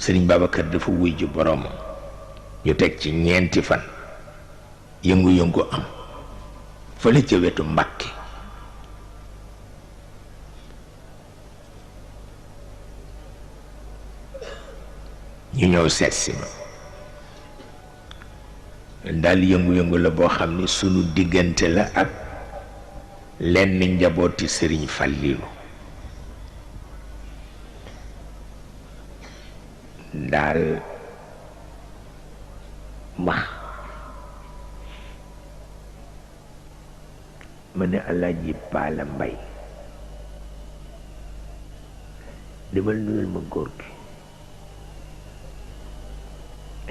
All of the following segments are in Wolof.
sëriñ Babacar dafa wuy ji boroomam ñu teg ci ñeenti fan yëngu-yëngu am fële ca wetu Mbàkke ñu ñëw seet si ma daal yëngu-yëngu la boo xam ni sunu diggante la ak lenn njabooti sëriñ Fallilu daal ma ne Alaaji Paala Mbay demal nuyul ma góor gi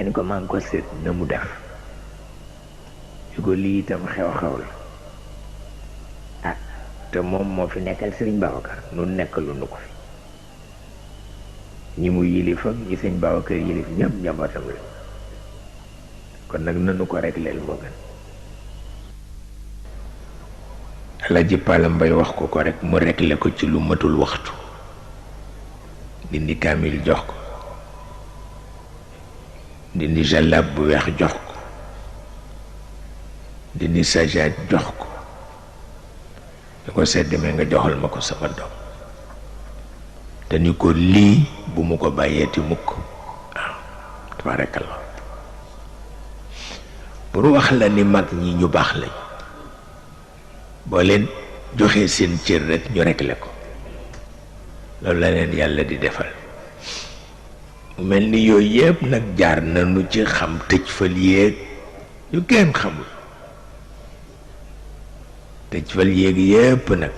en ko maa ngi ko seet na mu def su ko lii itam xew-xew la ah te moom moo fi nekkal sëriñ Babacar nun nekkalu nu ko fi ñi mu yilif ak ñi sëñ Babacar yilif ñëpp njabootam la kon nag nanu ko régleel moo gën Alaaji Paala Mbay wax ko ko rek mu réglé ko ci lu matul waxtu dindi kaamil jox ko dindi jallab bu weex jox ko dindi sajaat jox ko da ko seet demee nga joxal ma ko sama doom te ni ko lii bu mu ko bàyyeeti mukk waaw tabarakallah pour wax la ni mag ñi ñu baax lañ boo leen joxee seen cër rek ñu réglé ko loolu la leen yàlla di defal mu mel ni yooyu yëpp nag jaar nañu ci xam tëj fal yéeg yu kenn xamul tëj fal yéeg yëpp nag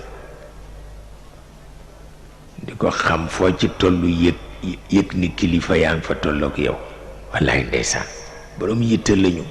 di ko xam foo ci tollu yëg ni kilifa yaa ngi fa tollook yow wallaay ndeysaan borom yitte lañu